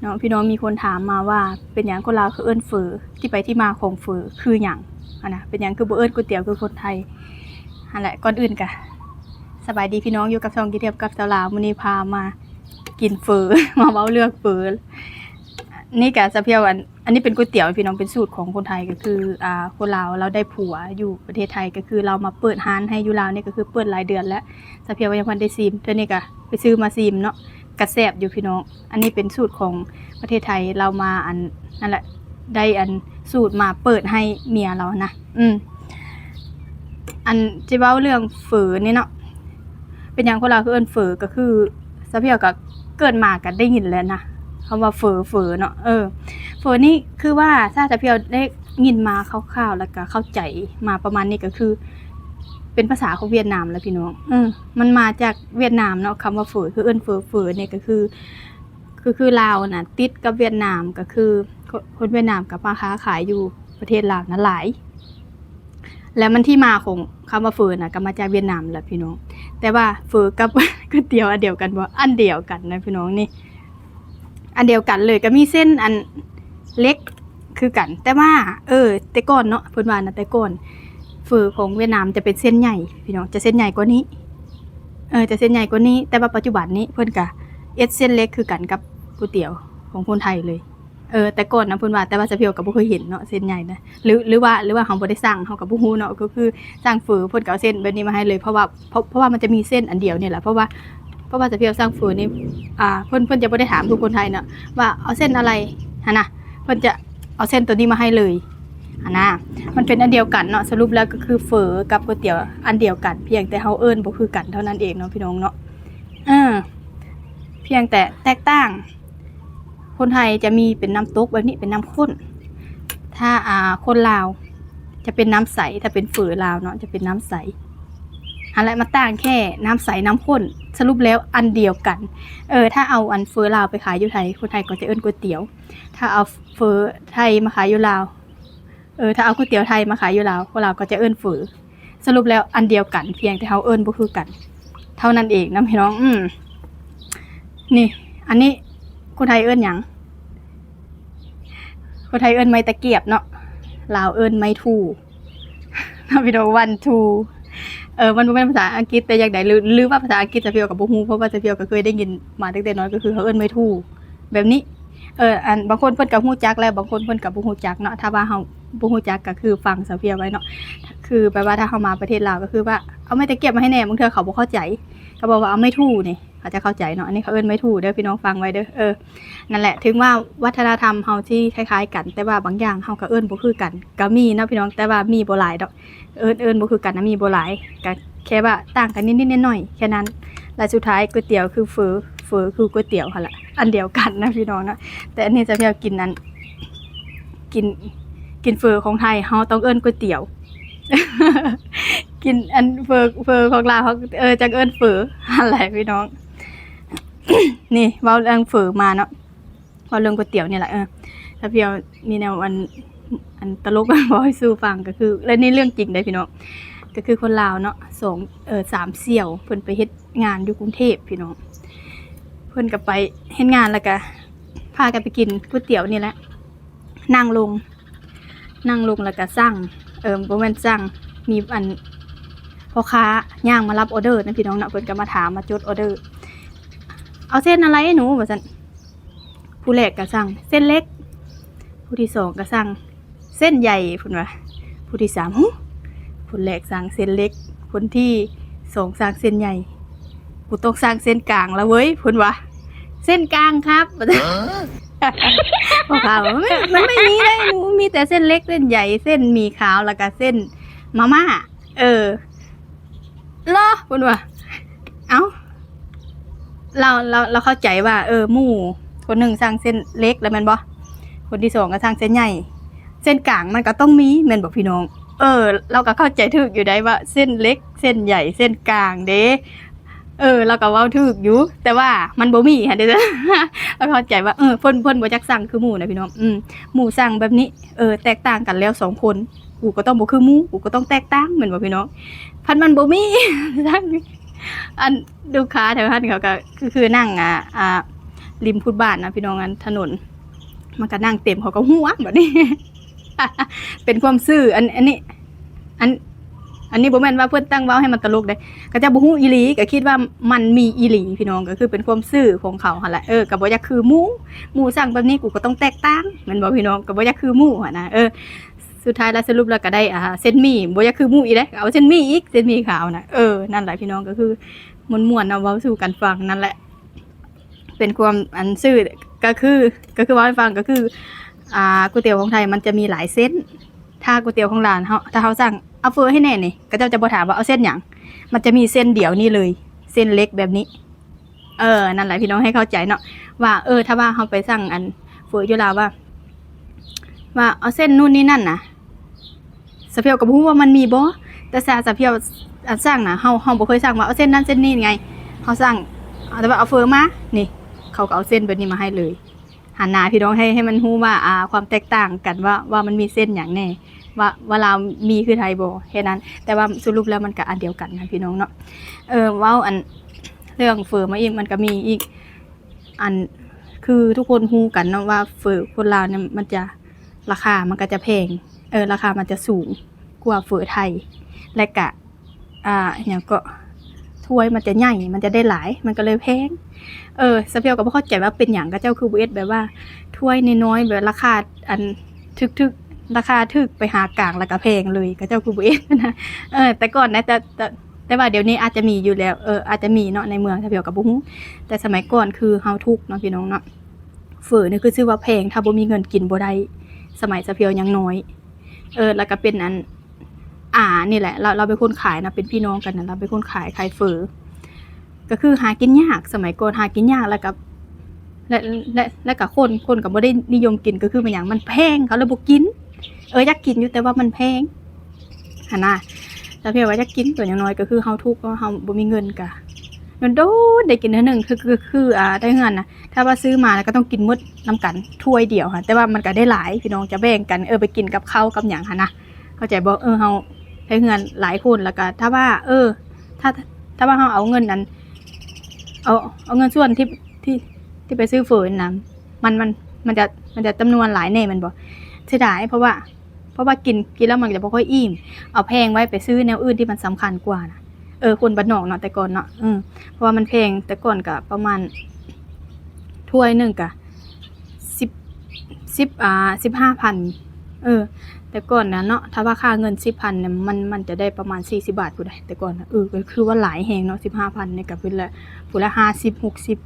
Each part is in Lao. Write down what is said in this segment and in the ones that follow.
ເນາະ ພີ່ນ້ອງ ມີຄົນຖາມມາວ່າ ເປັນຫຍັງຄົນລາວຄືເອີ້ນເຝີ? ທີ່ໄປທີ່ມາຂອງເຝີຄືຫຍັງຫັ້ນນະ? ເປັນຫຍັງຄືບໍ່ເອີ້ນກ໋ວຍຕຽວຄືຄົນໄທ? ຫັ້ນແຫຼະ ກ່ອນອື່ນກະສະບາຍດີພີ່ນ້ອງ ຢູ່ກັບຊ່ອງກິນທຽບກັບສາວລາວ. ມື້ນີ້ພາມາກິນເຝີ ມາເວົ້າເລື່ອງເຝີ. ນີ້ກະສາວພຽວ ອັນ ອັນນີ້ເປັນກ໋ວຍຕຽວພີ່ນ້ອງ ເປັນສູດຂອງຄົນໄທ ກໍຄື ອ່າ ຄົນລາວລາວໄດ້ຜົວຢູ່ປະເທດໄທ ກໍຄືລາວມາເປີດຮ້ານໃຫ້ຢູ່ລາວນີ້ ກໍຄືເປີດຫຼາຍເດືອນແລ້ວ. ສາວພຽວຍັງບໍ່ທັນໄດ້ຊີມ ເທື່ອນີ້ກະໄປຊື້ມາຊີມເນາະ ກະແຊບຢູ່ພີ່ນ້ອງ. ອັນນີ້ເປັນສູດຂອງປະເທດໄທ ລາວມາ ອັນ ນັ້ນແຫຼະ ໄດ້ ອັນ ສູດມາເປີດໃຫ້ເມຍລາວນະ. ອືມ ອັນ ຈະເວົ້າເລື່ອງເຝີນີ້ເນາະ ເປັນຫຍັງຄົນລາວຄືເອີ້ນເຝີ? ກໍຄືສາວພຽວກໍເກີດມາກໍໄດ້ຍິນແລ້ວນະ ຄຳວ່າເຝີ ເຝີເນາະ. ເອີ ເຝີນີ້ຄືວ່າ ຖ້າສາວພຽວໄດ້ຍິນມາຄ່າວໆ ແລ້ວກໍເຂົ້າໃຈມາປະມານນີ້ ກໍຄືເປັນພາສາຂອງຫວຽດນາມແຫຼະພີ່ນ້ອງ. ເອີ ມັນມາຈາກຫວຽດນາມເນາະ ຄຳວ່າເຝີ ຄືເອີ້ນເຝີ ເຝີນີ້ກໍຄື ຄື ຄືລາວນະຕິດກັບຫວຽດນາມ ກໍຄືຄົນ ຄົນຫວຽດນາມກໍມາຄ້າຂາຍຢູ່ປະເທດລາວນະຫຼາຍ ແລ້ວມັນທີ່ມາຂອງຄຳວ່າເຝີນະ ກໍມາຈາກຫວຽດນາມແຫຼະພີ່ນ້ອງ. ແຕ່ວ່າເຝີກັບກ໋ວຍຕຽວອັນດຽວກັນບໍ່? ອັນດຽວກັນນະພີ່ນ້ອງ ນີ້ ອັນດຽວກັນເລີຍ ກໍມີເສັ້ນອັນເຫຼັກຄືກັນ. ແຕ່ວ່າ ເອີ ແຕ່ກ່ອນເນາະ ເພິ່ນວ່ານະ ແຕ່ກ່ອນເຝີຂອງຫວຽດນາມຈະເປັນເສັ້ນໃຫຍ່ພີ່ນ້ອງ ຈະເສັ້ນໃຫຍ່ກວ່ານີ້ ເອີ ຈະເສັ້ນໃຫຍ່ກວ່ານີ້. ແຕ່ວ່າປັດຈຸບັນນີ້ເພິ່ນກະເຮັດເສັ້ນເຫຼັກຄືກັນກັບກ໋ວຍຕຽວຂອງຄົນໄທເລີຍ. ເອີ ແຕ່ກ່ອນນະເພິ່ນວ່າ ແຕ່ວ່າສາວພຽວກໍບໍ່ເຄີຍເຫັນເນາະ ເສັ້ນໃຫຍ່ນະ ຫຼື ຫຼືວ່າ ຫຼືວ່າເຮົາບໍ່ໄດ້ສັ່ງ ເຮົາກໍບໍ່ຮູ້ເນາະ. ກໍຄືສັ່ງເຝີ ເພິ່ນກໍເອົາເສັ້ນແບບນີ້ມາໃຫ້ເລີຍ ເພາະວ່າ ເພາະ ເພາະວ່າມັນຈະມີເສັ້ນອັນດຽວນີ້ແຫຼະ. ເພາະວ່າ ເພາະວ່າສາວພຽວສັ່ງເຝີນີ້ ອ່າ ເພິ່ນ ເພິ່ນຈະບໍ່ໄດ້ຖາມຄືຄົນໄທເນາະ ວ່າເອົາເສັ້ນອະໄລຫັ້ນນະ ເພິ່ນຈະເອົາເສັ້ນໂຕນີ້ມາໃຫ້ເລີຍຫັ້ນນະ. ມັນເປັນອັນດຽວກັນເນາະ ສະຫຼຸບແລ້ວກໍຄືເຝີກັບກ໋ວຍຕຽວອັນດຽວກັນ ພຽງແຕ່ເຮົາເອີ້ນບໍ່ຄືກັນເທົ່ານັ້ນເອງເນາະພີ່ນ້ອງເນາະ. ເອີ ພຽງແຕ່ແຕກຕ່າງ ຄົນໄທຈະມີເປັນນ້ຳຕົກແບບນີ້ ເປັນນ້ຳຂຸ້ນ ຖ້າ ອ່າ ຄົນລາວຈະເປັນນ້ຳໃສ ຖ້າເປັນເຝີລາວເນາະ ຈະເປັນນ້ຳໃສ. ຫັ້ນແຫຼະ ມັນຕ່າງແຄ່ນ້ຳໃສນ້ຳຂຸ້ນ ສະຫຼຸບແລ້ວອັນດຽວກັນ. ເອີ ຖ້າເອົາອັນເຝີລາວໄປຂາຍຢູ່ໄທ ຄົນໄທກໍຈະເອີ້ນກ໋ວຍຕຽວ. ຖ້າເອົາເຝີໄທມາຂາຍຢູ່ລາວ ເອີ ຖ້າເອົາກ໋ວຍຕຽວໄທມາຂາຍຢູ່ລາວ ຄົນລາວກໍຈະເອີ້ນເຝີ. ສະຫຼຸບແລ້ວອັນດຽວກັນ ພຽງແຕ່ເຮົາເອີ້ນບໍ່ຄືກັນເທົ່ານັ້ນເອງນະພີ່ນ້ອງ. ອືມ ນີ້ ອັນນີ້ຄົນໄທເອີ້ນຫຍັງ? ຄົນໄທເອີ້ນໄມ້ຕະກຽບເນາະ ລາວເອີ້ນໄມ້ທູ່ເນາະພີ່ນ້ອງ ວັນທູ່. ເອີ ມັນບໍ່ແມ່ນພາສາອັງກິດແຕ່ຢ່າງໃດ ຫຼື ຫຼືວ່າພາສາອັງກິດ ສາວພຽວກໍບໍ່ຮູ້ ເພາະວ່າສາວພຽວກໍເຄີຍໄດ້ຍິນມາຕັ້ງແຕ່ນ້ອຍ ກໍຄືເຂົາເອີ້ນໄມ້ທູ່ແບບນີ້. ເອີ ອັນ ບາງຄົນເພິ່ນກໍຮູ້ຈັກແຫຼະ ບາງຄົນເພິ່ນກໍບໍ່ຮູ້ຈັກເນາະ. ຖ້າວ່າເຮົາບໍ່ຮູ້ຈັກກໍຄືຟັງສາວພຽວໄວ້ເນາະ ຄືແບບວ່າຖ້າເຮົາມາປະເທດລາວກໍຄືວ່າ ເອົາໄມ້ຕະກຽບມາໃຫ້ແດ່ ບາງເທື່ອເຂົາບໍ່ເຂົ້າໃຈ ກໍບອກວ່າເອົາໄມ້ທູ່ນີ້ ເຂົາຈະເຂົ້າໃຈເນາະ. ອັນນີ້ເຂົາເອີ້ນໄມ້ທູ່ເດີພີ່ນ້ອງ ຟັງໄວ້ເດີ. ເອີ ນັ້ນແຫຼະ ເຖິງວ່າວັດທະນະທຳເຮົາຊິຄ້າຍໆກັນ ແຕ່ວ່າບາງຢ່າງເຮົາກໍເອີ້ນບໍ່ຄືກັນກໍມີເນາະພີ່ນ້ອງ ແຕ່ວ່າມີບໍ່ຫຼາຍດອກ. ເອີ້ນ ເອີ້ນບໍ່ຄືກັນນະ ມີບໍ່ຫຼາຍ ກະແຄ່ວ່າຕ່າງກັນນິດໆໜ້ອຍໆ ແຄ່ນັ້ນ. ແລະສຸດທ້າຍກ໋ວຍຕຽວຄືເຝີ ເຝີຄືກ໋ວຍຕຽວຫັ້ນລະ ອັນດຽວກັນນະພີ່ນ້ອງເນາະ. ແຕ່ອັນນີ້ສາວພຽວກິນອັນ ກິນ ກິນເຝີຂອງໄທ ເຮົາຕ້ອງເອີ້ນກ໋ວຍຕຽວ ກິນອັນເຝີ ເຝີຂອງລາວເຮົາ ເອີ ຈັ່ງເອີ້ນເຝີ ຫັ້ນແຫຼະພີ່ນ້ອງ. ນີ້ເວົ້າເລື່ອງເຝີມາເນາະ ເວົ້າເລື່ອງກ໋ວຍຕຽວນີ້ແຫຼະ. ເອີ ສາວພຽວມີແນວອັນ ອັນຕະຫຼົກເວົ້າໃຫ້ສູ່ຟັງ ກໍຄື ແລະນີ້ເລື່ອງຈິງເດ້ພີ່ນ້ອງ ກໍຄືຄົນລາວເນາະ ສອງ ເອີ ສາມສ່ຽວ ເພິ່ນໄປເຮັດງານຢູ່ກຸງເທບພີ່ນ້ອງ. ເພິ່ນກໍໄປເຮັດງານ ແລ້ວກໍພາກັນໄປກິນກ໋ວຍຕຽວນີ້ແຫຼະ ນັ່ງລົງ ນັ່ງລົງແລ້ວກໍສັ່ງ ເອີ ບໍ່ແມ່ນສັ່ງ ມີອັນ ພໍ່ຄ້າຍ່າງມາຮັບອໍເດີນະພີ່ນ້ອງເນາະ. ເພິ່ນກໍມາຖາມ ມາຈົດອໍເດີ ເອົາເສັ້ນອະໄລໜູ ວ່າຊັ້ນ. ຜູ້ແລກກໍສັ່ງເສັ້ນເລັກ ຜູ້ທີສອງກໍສັ່ງເສັ້ນໃຫຍ່ ເພິ່ນວ່າ. ຜູ້ທີສາມ ຫື ຄົນແລກສັ່ງເສັ້ນເລັກ ຄົນທີສອງສັ່ງເສັ້ນໃຫຍ່ ກູຕ້ອງສັ່ງເສັ້ນກາງລະເວີຍ ເພິ່ນວ່າ. ເສັ້ນກາງຄັບ ພໍ່ຄ້າວ່າ ມັນ ມັນໄມ່ມີເດ້ໜູ ມີແຕ່ເສັ້ນເລັກ ເສັ້ນໃຫຍ່ ເສັ້ນໝີ່ຂາວ ແລ້ວກໍເສັ້ນມາມ່າ. ເອີ ເນາະ ເພິ່ນວ່າ. ເອົ້າ ລາວ ລາວ ລາວເຂົ້າໃຈວ່າ ເອີ ໝູ່ຄົນໜຶ່ງສັ່ງເສັ້ນເລັກແລ້ວແມ່ນບໍ່? ຄົນທີສອງກໍສັ່ງເສັ້ນໃຫຍ່ ເສັ້ນກາງມັນກໍຕ້ອງມີແມ່ນບໍ່ພີ່ນ້ອງ? ເອີ ລາວກໍເຂົ້າໃຈຖືກຢູ່ໄດ໋ວ່າເສັ້ນເລັກ ເສັ້ນໃຫຍ່ ເສັ້ນກາງເດ້. ເອີ ລາວກໍເວົ້າຖືກຢູ່ ແຕ່ວ່າມັນບໍ່ມີຫັ້ນເດ້. ລາວເຂົ້າໃຈວ່າ ເອີ ເພິ່ນ ເພິ່ນບໍ່ຈັກສັ່ງຄືໝູ່ນະພີ່ນ້ອງ. ອືມ ໝູ່ສັ່ງແບບນີ້ ເອີ ແຕກຕ່າງກັນແລ້ວສອງຄົນ ກູກໍຕ້ອງບໍ່ຄືໝູ່ ກູກໍຕ້ອງແຕກຕ່າງແມ່ນບໍ່ພີ່ນ້ອງ? ພັດມັນບໍ່ມີ ອັນລູກຄ້າແຖວຫັ້ນເຂົາກໍຄື ຄືນັ່ງ ອ່າ ອ່າ ລິມຟຸດບາດນະພີ່ນ້ອງ ອັນຖະໜົນ ມັນກໍນັ່ງເຕັມ ເຂົາກໍຫົວບັດນີ້ ເປັນຄວາມຊື່ ອັນ ອັນນີ້ ອັນ ອັນນີ້ບໍ່ແມ່ນວ່າເພິ່ນຕັ້ງເວົ້າໃຫ້ມັນຕະຫຼົກເດ້ ເຂົາເຈົ້າບໍ່ຮູ້ອີ່ຫຼີ ກໍຄິດວ່າມັນມີອີ່ຫຼີພີ່ນ້ອງ ກໍຄືເປັນຄວາມຊື່ຂອງເຂົາຫັ້ນແຫຼະ ເອີ ກໍບໍ່ຢາກຄືໝູ່ ໝູ່ສັ່ງແບບນີ້ ກູກໍຕ້ອງແຕກຕ່າງ ແມ່ນບໍ່ພີ່ນ້ອງ ກໍບໍ່ຢາກຄືໝູ່ຫັ້ນນະ ເອີ ສຸດທ້າຍແລ້ວສະຫຼຸບແລ້ວກໍໄດ້ ອ່າ ເສັ້ນໝີ່ ບໍ່ຢາກຄືໝູ່ອີກເດ້ ເອົາເສັ້ນໝີ່ອີກ ເສັ້ນໝີ່ຂາວນະ ເອີ ນັ້ນແຫຼະພີ່ນ້ອງ ກໍຄືມ່ວນໆເນາະ ເວົ້າສູ່ກັນຟັງນັ້ນແຫຼະ ເປັນຄວາມອັນຊື່ ກໍຄື ກໍຄືເວົ້າໃຫ້ຟັງ ກໍຄື ອ່າ ກ໋ວຍຕຽວຂອງໄທມັນຈະມີຫຼາຍເສັ້ນ ຖ້າກ໋ວຍຕຽວຂອງລາວເຮົາ ຖ້າເຮົາສັ່ງ ເອົາເຝີໃຫ້ແດ່ນີ້ ເຂົາເຈົ້າຈະບໍ່ຖາມວ່າເອົາເສັ້ນຫຍັງ ມັນຈະມີເສັ້ນດຽວນີ້ເລີຍ ເສັ້ນເຫຼັກແບບນີ້ ເອີ ນັ້ນແຫຼະພີ່ນ້ອງໃຫ້ເຂົ້າໃຈເນາະ ວ່າ ເອີ ຖ້າວ່າເຮົາໄປສັ່ງອັນເຝີຢູ່ລາວວ່າ ວ່າເອົາເສັ້ນນູ້ນນີ້ນັ້ນນະ ສາວພຽວກໍບໍ່ຮູ້ວ່າມັນມີບໍ່ ແຕ່ສາ ສາວພຽວ ອັນ ສັ່ງນະ ເຮົາ ເຮົາບໍ່ເຄີຍສັ່ງວ່າເອົາເສັ້ນນັ້ນເສັ້ນນີ້ໄງ ເຮົາສັ່ງ ເອົາແຕ່ວ່າເອົາເຝີມາ ນີ້ ເຂົາກໍເອົາເສັ້ນແບບນີ້ມາໃຫ້ເລີຍ ຫັ້ນນະພີ່ນ້ອງ ໃຫ້ ໃຫ້ມັນຮູ້ວ່າ ອ່າ ຄວາມແຕກຕ່າງກັນວ່າ ວ່າມັນມີເສັ້ນຫຍັງແດ່ ວ່າ ວ່າລາວມີຄືໄທບໍ່ ແຄ່ນັ້ນ ແຕ່ວ່າສະຫຼຸບແລ້ວມັນກໍອັນດຽວກັນນະພີ່ນ້ອງເນາະ ເອີ ເວົ້າອັນ ເລື່ອງເຝີມາອີກ ມັນກໍມີອີກ ອັນ ຄືທຸກຄົນຮູ້ກັນເນາະວ່າເຝີຄົນລາວນີ້ມັນຈະ ລາຄາມັນກໍຈະແພງ ເອີ ລາຄາມັນຈະສູງກວ່າເຝີໄທ ແລະກະ ອ່າ ຫຍັງເກາະ ຖ້ວຍມັນຈະໃຫຍ່ ມັນຈະໄດ້ຫຼາຍ ມັນກໍເລີຍແພງ ເອີ ສາວພຽວກໍບໍ່ເຂົ້າໃຈວ່າເປັນຫຍັງເຂົາເຈົ້າຄືບໍ່ເຮັດແບບວ່າຖ້ວຍນ້ອຍໆ ແບບລາຄາອັນຖືກໆ ລາຄາຖືກໄປຫາກາງ ແລ້ວກໍແພງເລີຍ ເຂົາເຈົ້າຄືບໍ່ເຮັດນະ ເອີ ແຕ່ກ່ອນນະ ແຕ່ ແຕ່ ແຕ່ວ່າດຽວນີ້ອາດຈະມີຢູ່ແລ້ວ ເອີ ອາດຈະມີເນາະ ໃນເມືອງ ສາວພຽວກໍບໍ່ຮູ້ ແຕ່ສະໄໝກ່ອນຄືເຮົາທຸກເນາະພີ່ນ້ອງເນາະ ເຝີນີ້ຄືຊື່ວ່າແພງ ຖ້າບໍ່ມີເງິນກິນບໍ່ໄດ້ ສະໄໝສາວພຽວຍັງນ້ອຍ ເອີ ແລ້ວກໍເປັນອັນ ອາ ນີ້ແຫຼະ ລາວ ລາວເປັນຄົນຂາຍນະ ເປັນພີ່ນ້ອງກັນນະ ລາວເປັນຄົນຂາຍ ຂາຍເຝີ ກໍຄືຫາກິນຍາກ ສະໄໝກ່ອນຫາກິນຍາກ ແລ້ວກໍ ແລະ ແລະ ແລະກໍຄົນ ຄົນກໍບໍ່ໄດ້ນິຍົມກິນ ກໍຄືແມ່ນຫຍັງ ມັນແພງ ເຂົາເລີຍບໍ່ກິນ ເອີ ຢາກກິນຢູ່ ແຕ່ວ່າມັນແພງ ຫັ້ນນະ ສາວພຽວວ່າຢາກກິນ ຕົວຢ່າງໜ້ອຍກໍຄືເຮົາທຸກເນາະ ເຮົາບໍ່ມີເງິນກະດົນໆ ໄດ້ກິນເທື່ອໜຶ່ງ ຄື ຄື ຄື ອ່າ ໄທເຮືອນນະ ຖ້າວ່າຊື້ມາແລ້ວກໍຕ້ອງກິນໝົດນຳກັນຖ້ວຍດຽວຫັ້ນ ແຕ່ວ່າມັນກໍໄດ້ຫຼາຍ ພີ່ນ້ອງຈະແບ່ງກັນ ເອີ ໄປກິນກັບເຂົ້າກັບຫຍັງຫັ້ນນະ ເຂົ້າໃຈບໍ່ ເອີ ເຮົາໄທເຮືອນຫຼາຍຄົນ ແລ້ວກໍຖ້າວ່າ ເອີ ຖ້າ ຖ້າວ່າເຮົາເອົາເງິນອັນ ເອົາ ເອົາເງິນສ່ວນທີ່ ທີ່ ທີ່ໄປຊື້ເຝີນະ ມັນ ມັນ ມັນຈະ ມັນຈະຈຳນວນຫຼາຍແດ່ແມ່ນບໍ່ ເສຍດາຍ ເພາະວ່າ ເພາະວ່າກິນ ກິນແລ້ວມັນຈະບໍ່ຄ່ອຍອີ່ມ ເອົາແພງໄວ້ໄປຊື້ແນວອື່ນທີ່ມັນສຳຄັນກວ່ານະ ເອີ ຄົນບ້ານນອກເນາະ ແຕ່ກ່ອນເນາະ ເອີ ເພາະວ່າມັນແພງ ແຕ່ກ່ອນກະປະມານ ຖ້ວຍໜຶ່ງກະ ສິບ ສິບ ອ່າ ສິບຫ້າພັນ ເອີ ແຕ່ກ່ອນນະເນາະ ຖ້າວ່າຄ່າເງິນສິບພັນນະ ມັນ ມັນຈະໄດ້ປະມານສີ່ສິບບາດພຸ້ນໃດ ແຕ່ກ່ອນນະ ເອີ ກໍຄືວ່າຫຼາຍແຮງເນາະ ສິບຫ້າພັນນີ້ກໍເປັນລະ ຜູ້ລະຫ້າສິບ ຫົກສິບ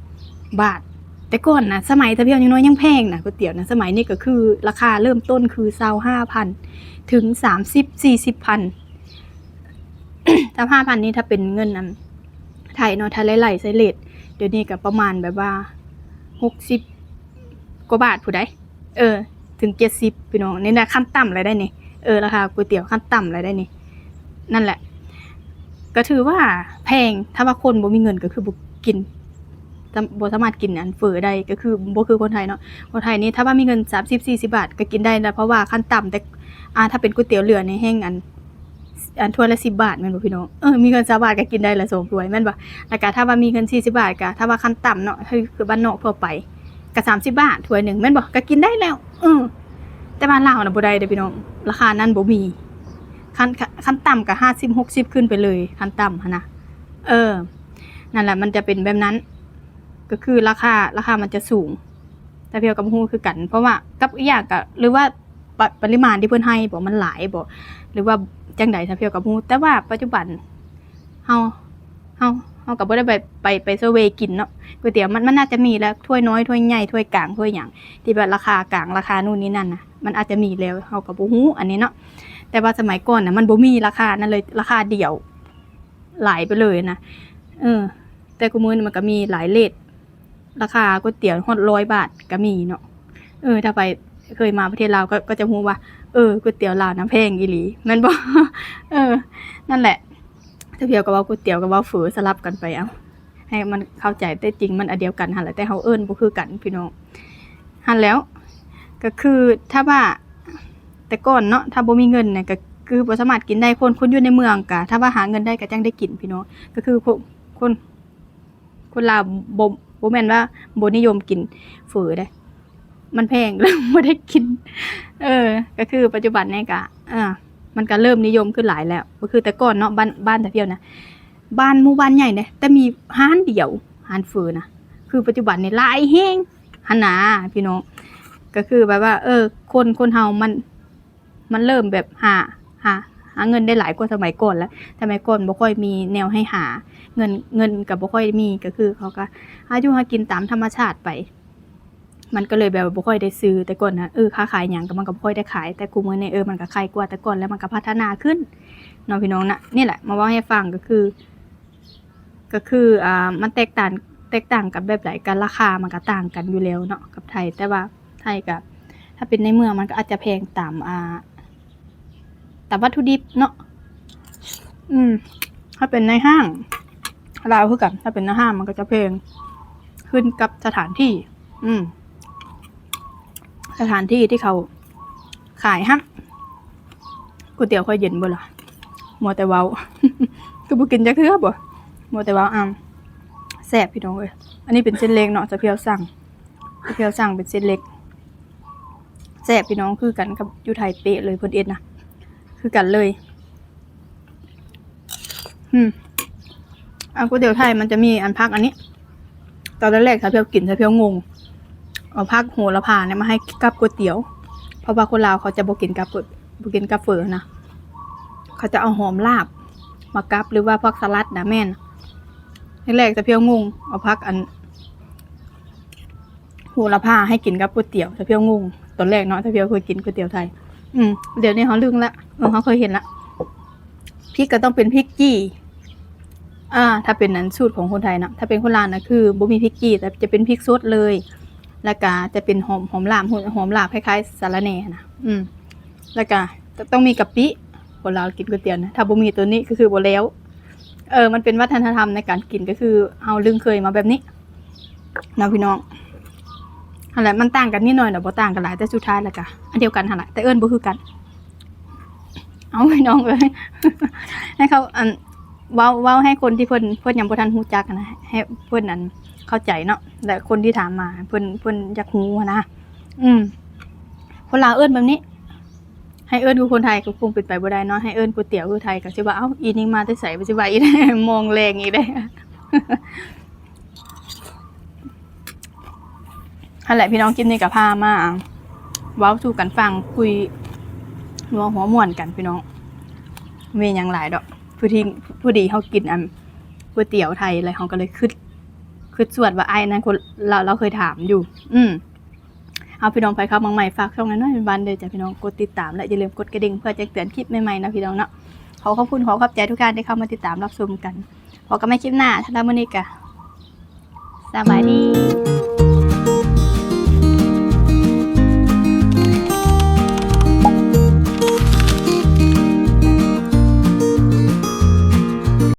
ບາດ ແຕ່ກ່ອນນະ ສະໄໝສາວພຽວຍັງນ້ອຍຍັງແພງນະ ກ໋ວຍຕຽວນະ ສະໄໝນີ້ກໍຄືລາຄາເລີ່ມຕົ້ນຄືຊາວຫ້າພັນ ເຖິງສາມສິບ ສີ່ສິບພັນ ຊາວຫ້າພັນນີ້ ຖ້າເປັນເງິນອັນໄທເນາະ ຖ້າໄລ່ໆໃສ່ເຣດ ດຽວນີ້ກໍປະມານແບບວ່າຫົກສິບກວ່າບາດພຸ້ນໃດ ເອີ ເຖິງເຈັດສິບ ພີ່ນ້ອງ ນີ້ນະ ຂັ້ນຕ່ຳແລ້ວໃດນີ້ ເອີ ລາຄາກ໋ວຍຕຽວຂັ້ນຕ່ຳແລ້ວໃດນີ້ ນັ້ນແຫຼະ ກໍຖືວ່າແພງ ຖ້າວ່າຄົນບໍ່ມີເງິນກໍຄືບໍ່ກິນ ບໍ່ສາມາດກິນອັນເຝີໄດ້ ກໍຄືບໍ່ຄືຄົນໄທເນາະ ຄົນໄທນີ້ຖ້າວ່າມີເງິນສາມສິບ ສີ່ສິບບາດກໍກິນໄດ້ນະ ເພາະວ່າຂັ້ນຕ່ຳ ແຕ່ ອ່າ ຖ້າເປັນກ໋ວຍຕຽວເຫຼືອນີ້ແຮ່ງອັນ ອັນຖ້ວຍລະສິບບາດແມ່ນບໍ່ພີ່ນ້ອງ ເອີ ມີເງິນຊາວບາດກໍກິນໄດ້ລະສອງຖ້ວຍແມ່ນບໍ່ ແລ້ວກໍຖ້າວ່າມີເງິນສີ່ສິບບາດກໍ ຖ້າວ່າຂັ້ນຕ່ຳເນາະ ຄື ຄືບ້ານນອກທົ່ວໄປ ກໍສາມສິບບາດຖ້ວຍໜຶ່ງແມ່ນບໍ່ ກໍກິນໄດ້ແລ້ວ ເອີ ແຕ່ບ້ານລາວນະບໍ່ໄດ້ເດ້ພີ່ນ້ອງ ລາຄານັ້ນບໍ່ມີ ຂັ້ນ ຂັ້ນຕ່ຳກໍຫ້າສິບ ຫົກສິບ ຂຶ້ນໄປເລີຍ ຂັ້ນຕ່ຳຫັ້ນນະ ເອີ ນັ້ນແຫຼະ ມັນຈະເປັນແບບນັ້ນ ກໍຄືລາຄາ ລາຄາມັນຈະສູງ ສາວພຽວກໍບໍ່ຮູ້ຄືກັນ ເພາະວ່າ ກັບອີກຢ່າງກໍ ຫຼືວ່າ ປະ ປະລິມານທີ່ເພິ່ນໃຫ້ບໍ ມັນຫຼາຍບໍ ຫຼືວ່າຈັ່ງໃດ ສາວພຽວກໍບໍ່ຮູ້ ແຕ່ວ່າປັດຈຸບັນ ເຮົາ ເຮົາ ເຮົາກໍບໍ່ໄດ້ໄປ ໄປ ໄປເຊີເວກິນເນາະ ກ໋ວຍຕຽວ ມັນ ມັນໜ້າຈະມີແລ້ວ ຖ້ວຍນ້ອຍ ຖ້ວຍໃຫຍ່ ຖ້ວຍກາງ ຖ້ວຍຫຍັງ ທີ່ແບບລາຄາກາງ ລາຄານູ້ນນີ້ນັ້ນນະ ມັນອາດຈະມີແລ້ວ ເຮົາກໍບໍ່ຮູ້ອັນນີ້ເນາະ ແຕ່ວ່າສະໄໝກ່ອນນະ ມັນບໍ່ມີລາຄານັ້ນເລີຍ ລາຄາດຽວ ຫຼາຍໄປເລີຍນະ ເອີ ແຕ່ຄຸມື້ນີ້ມັນກໍມີຫຼາຍເຣດ ລາຄາກ໋ວຍຕຽວຮອດຮ້ອຍບາດກໍມີເນາະ ເອີ ຖ້າໃຜເຄີຍມາປະເທດລາວກໍ ກໍຈະຮູ້ວ່າ ເອີ ກ໋ວຍຕຽວລາວນະແພງອີ່ຫຼີ ແມ່ນບໍ່ ເອີ ນັ້ນແຫຼະ ສາວພຽວກໍເວົ້າກ໋ວຍຕຽວ ກໍເວົ້າເຝີ ສະຫຼັບກັນໄປ ເອົາ ໃຫ້ມັນເຂົ້າໃຈ ແຕ່ຈິງມັນອັນດຽວກັນຫັ້ນແຫຼະ ແຕ່ເຮົາເອີ້ນບໍ່ຄືກັນພີ່ນ້ອງ ຫັ້ນແຫຼ້ວ ກໍຄືຖ້າວ່າ ແຕ່ກ່ອນເນາະ ຖ້າບໍ່ມີເງິນນະ ກໍຄືບໍ່ສາມາດກິນໄດ້ ຄົນ ຄົນຢູ່ໃນເມືອງກະ ຖ້າວ່າຫາເງິນໄດ້ກໍຈັ່ງໄດ້ກິນພີ່ນ້ອງ ກໍຄືຄົນ ຄົນ ຄົນລາວບໍ່ ບໍ່ແມ່ນວ່າບໍ່ນິຍົມກິນເຝີເດ້ ມັນແພງ ແລ້ວບໍ່ໄດ້ກິນ. ເອີ ກໍຄືປັດຈຸບັນນີ້ກະ ເອີ ມັນກະເລີ່ມນິຍົມຂຶ້ນຫຼາຍແລ້ວ ບໍ່ຄືແຕ່ກ່ອນເນາະ. ບ້ານ ບ້ານຕາພຽວນະ ບ້ານ ໝູ່ບ້ານໃຫຍ່ເດ້ ແຕ່ມີຮ້ານດຽວ ຮ້ານເຝີນະ. ຄືປັດຈຸບັນນີ້ຫຼາຍແຮງຫັ້ນນາພີ່ນ້ອງ. ກໍຄືແບບວ່າ ເອີ ຄົນ ຄົນເຮົາມັນ ມັນເລີ່ມແບບຫາ ຫາ ຫາເງິນໄດ້ຫຼາຍກວ່າສະໄໝກ່ອນແລ້ວ. ສະໄໝກ່ອນບໍ່ຄ່ອຍມີແນວໃຫ້ຫາເງິນ ເງິນກໍບໍ່ຄ່ອຍມີ ກໍຄືເຂົາກໍຫາຢູ່ຫາກິນຕາມທຳມະຊາດໄປ. ມັນກໍເລີຍແບບວ່າບໍ່ຄ່ອຍໄດ້ຊື້. ແຕ່ກ່ອນນະ ເອີ ຄ້າຂາຍຫຍັງກໍມັນກໍບໍ່ຄ່ອຍໄດ້ຂາຍ ແຕ່ຄູ່ມື້ນີ້ ເອີ ມັນກໍໄຄກວ່າແຕ່ກ່ອນ ແລ້ວມັນກໍພັດທະນາຂຶ້ນເນາະພີ່ນ້ອງນະ. ນີ້ແຫຼະ ມາເວົ້າໃຫ້ຟັງ ກໍຄື ກໍຄື ອ່າ ມັນແຕກຕ່າງ ແຕກຕ່າງກັນແບບໃດ? ກໍລາຄາມັນກໍຕ່າງກັນຢູ່ແລ້ວເນາະກັບໄທ ແຕ່ວ່າໄທກໍ ຖ້າເປັນໃນເມືອງມັນກໍອາດຈະແພງຕາມ ອ່າ ຕາມວັດຖຸດິບເນາະ. ອືມ ຖ້າເປັນໃນຫ້າງ ລາວຄືກັນ ຖ້າເປັນໃນຫ້າງມັນກໍຈະແພງຂຶ້ນກັບສະຖານທີ່ ອືມ ສະຖານທີ່ທີ່ເຂົາຂາຍຫັ້ນ. ກ໋ວຍຕຽວຂ້ອຍເຢັນບໍ່ລະ? ມົວແຕ່ເວົ້າ ຄືບໍ່ກິນຈັກເທື່ອບໍ? ມົວແຕ່ເວົ້າ. ອາ ແຊບພີ່ນ້ອງເອີຍ. ອັນນີ້ເປັນເສັ້ນເລັກເນາະ ສາວພຽວສັ່ງ ສາວພຽວສັ່ງເປັນເສັ້ນເລັກ. ແຊບພີ່ນ້ອງ ຄືກັນກັບຢູ່ໄທເປະເລີຍ ເພິ່ນເຮັດນະ ຄືກັນເລີຍ. ອືມ ອັນກ໋ວຍຕຽວໄທມັນຈະມີອັນຜັກອັນນີ້ ຕອນແລກໆ ສາວພຽວກິນ ສາວພຽວງົງ ເອົາຜັກໂຫລະພານີ້ມາໃຫ້ກັບກ໋ວຍຕຽວ ເພາະວ່າຄົນລາວເຂົາຈະບໍ່ກິນກັບ ບໍ່ກິນກັບເຝີນະ. ເຂົາຈະເອົາຫອມລາບມາກັບ ຫຼືວ່າຜັກສະຫຼັດນະ. ແມ່ນ ແລກໆ ສາວພຽວງົງ ເອົາຜັກອັນ ໂຫລະພາໃຫ້ກິນກັບກ໋ວຍຕຽວ ສາວພຽວງົງ. ຕອນແລກເນາະ ສາວພຽວເຄີຍກິນກ໋ວຍຕຽວໄທ. ອືມ ດຽວນີ້ເຮົາລຶ້ງລະ ເອີ ເຮົາເຄີຍເຫັນລະ. ພິກກໍຕ້ອງເປັນພິກຈີ່ ອ່າ ຖ້າເປັນອັນສູດຂອງຄົນໄທເນາະ. ຖ້າເປັນຄົນລາວນະ ຄືບໍ່ມີພິກຈີ່ ແຕ່ຈະເປັນພິກສົດເລີຍ ແລ້ວກະຈະເປັນຫອມ ຫອມລາບ ຫອມລາບຄ້າຍໆສາລະແໜ່ຫັ້ນນະ. ອືມ ແລ້ວກະຕ້ອງມີກະປິ. ຄົນລາວກິນກ໋ວຍຕຽວນະ ຖ້າບໍ່ມີໂຕນີ້ກໍຄືບໍ່ແລ້ວ. ເອີ ມັນເປັນວັດທະນະທຳໃນການກິນ ກໍຄືເຮົາລຶ້ງເຄີຍມາແບບນີ້ເນາະພີ່ນ້ອງ. ຫັ້ນແຫຼະ ມັນຕ່າງກັນນິດໜ້ອຍດອກ ບໍ່ຕ່າງກັນຫຼາຍ ແຕ່ສຸດທ້າຍແລ້ວກະອັນດຽວກັນຫັ້ນລະ ແຕ່ເອີ້ນບໍ່ຄືກັນ. ເອົາ ພີ່ນ້ອງເອີຍ ໃຫ້ເຂົາ ອັນ ເວົ້າ ເວົ້າໃຫ້ຄົນທີ່ເພິ່ນ ເພິ່ນຍັງບໍ່ທັນຮູ້ຈັກຫັ້ນນະ ໃຫ້ເພິ່ນ ອັນ ເຂົ້າໃຈເນາະ ແລະ ຄົນທີ່ຖາມມາ ເພິ່ນ ເພິ່ນຢາກຮູ້ຫັ້ນນະ. ອືມ ຄົນລາວເອີ້ນແບບນີ້ ໃຫ້ເອີ້ນຄືຄົນໄທກໍຄົງເປັນໄປບໍ່ໄດ້ເນາະ. ໃຫ້ເອີ້ນກ໋ວຍຕຽວຄືໄທກໍຊິວ່າ ເອົ້າ ອີນີ້ມາແຕ່ໃສ ຊິວ່າອີກ ມອງແລງອີກເດ້. ຫັ້ນແຫຼະພີ່ນ້ອງ ຄລິບນີ້ກໍພາມາເວົ້າສູ່ກັນຟັງ ຄຸຍຫົວ ຫົວມ່ວນກັນພີ່ນ້ອງ. ມີຫຍັງຫຼາຍດອກ ພໍດີ ພໍດີເຮົາກິນອັນກ໋ວຍຕຽວໄທແລ້ວ ເຮົາກໍເລີຍຄິດ ຄິດສວດວ່າ ອ້າຍນັ້ນຄົນລາວ ລາວເຄີຍຖາມຢູ່. ອືມ ເອົາ ພີ່ນ້ອງໃຜເຂົ້າມາໃໝ່ ຝາກຊ່ອງນ້ອຍໆບ້ານໆເດີຈ້າພີ່ນ້ອງ ກົດຕິດຕາມ ແລະ ຢ່າລືມກົດກະດິ່ງເພື່ອແຈ້ງເຕືອນຄລິບໃໝ່ໆນະພີ່ນ້ອງເນາະ. ຂໍຂອບຄຸນ ຂໍຂອບໃຈທຸກທ່ານທີ່ເຂົ້າມາຕິດຕາມຮັບຊົມກັນ. ພໍ້ກັນໃໝ່ຄລິບໜ້າ. ສຳລັບມື້ນີ້ກະສະບາຍດີ.